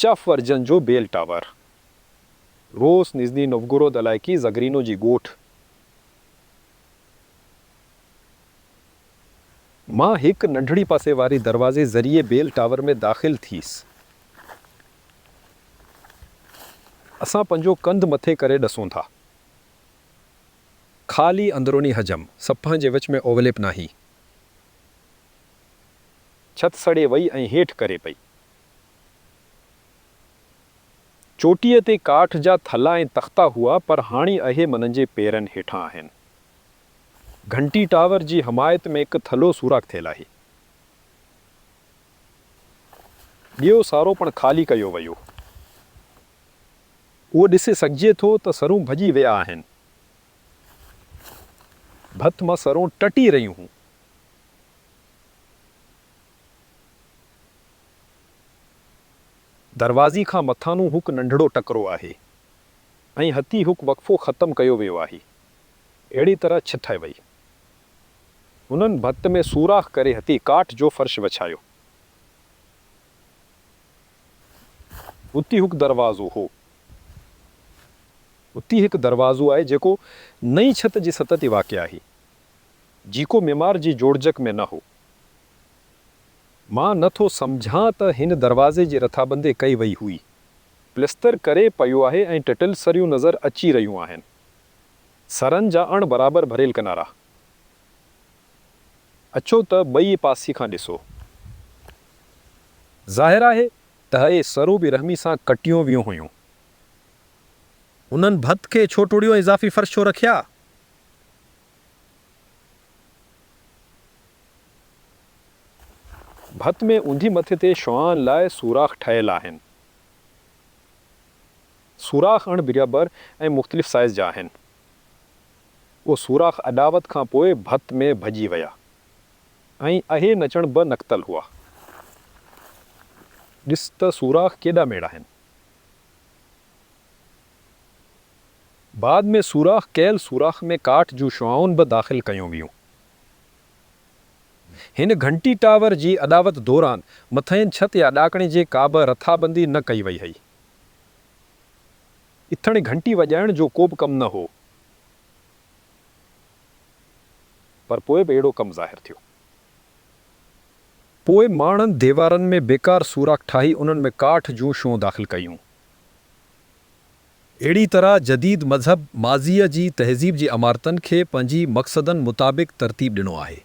چف version جو bell tower. روس، نيزني نووگورود علائقي زگرينو جي ڳوٺ. مان ھڪ ننڍڙي پاسي واري دروازي ذريعي بيل ٽاور ۾ داخل ٿيس. اسان پنھنجو ڪنڌ مٿي ڪري ڏسون ٿا. خالي اندروني حجم، صفحن جي وچ ۾ اورليپ ناھي. ڇت سڙي وئي ۽ ھيٺ ڪري پئي. چوٽيء تي ڪاٺ جا ٿلھا ۽ تختا ھئا پر ھاڻي اھي منھنجي پيرن ھيٺان آھن. گھنٽي ٽاور جي حمايت ۾ ھڪ ٿلھو سوراخ ٿيل آھي. ٻيو سارو پڻ خالي ڪيو ويو. اھو ڏسي سگھجي ٿو ته سرون ڀڄي ويا آھن. ڀت مان سرون ٽٽي رھيون ھون. دروازي کان مٿانھون ھڪ ننڍڙو ٽڪرو آھي ۽ ھتي ھڪ وقفو ختم ڪيو ويو آھي. اھڙي طرح ڇت ٺاھي وئي. ھنن ڀت ۾ سوراخ ڪري ھتي ڪاٺ جو فرش وڇايو. ھتي ھڪ دروازو ھو. ھتي ھڪ دروازو آھي جيڪو نئين ڇت جي سطح تي واقع آھي. جيڪو معمار جي جوڙجڪ ۾ نه ھو. مان نه ٿو سمجھان ته ھن دروازي جي رٿابندي ڪئي وئي ھئي. پلستر ڪري پيو آھي ۽ ٽٽل سريون نظر اچي رھيون آھن. سرن جا اڻ برابر ڀريل ڪنارا. اچو ته ٻئي پاسي کان ڏسو. ظاھر آھي ته اھي سرون بي رحمي سان ڪٽيون ويون ھيون. ھنن ڀت کي ڇو ٽوڙيو ۽ اضافي فرش ڇو رکيا؟ ڀت ۾ اونڌي مٿي تي شعاعن لاء سوراخ ٺهيل آھن. سوراخ اڻ برابر ۽ مختلف سائيز جا آھن. اھي سوراخ اڏاوت کان پوء ڀت ۾ ڀڄي ويا ۽ اھي نچڻ به نڪتل ھئا. ڏس ته سوراخ ڪيڏا ميڙا آھن. بعد ۾ سوراخ ڪيل سوراخ ۾ ڪاٺ جون شعاعون به داخل ڪيون ويون. ھن گھنٽي ٽاور جي اڏاوت دوران مٿئين ڇت يا ڏاڪڻي جي ڪابه رٿابندي نه ڪئي وئي ھئي. اتھڙي گھنٽي وڄائڻ جو ڪوبه ڪم نه ھو پر پوء به اھڙو ڪم ظاھر ٿيو. پوء ماڻھن ديوارن ۾ بيڪار سوراخ ٺاھي انھن ۾ ڪاٺ جون شعون داخل ڪيون. اهڙي طرح جديد مذهب ماضيء جي تهذيب جي عمارتن کي پنهنجي مقصدن مطابق ترتيب ڏنو آهي.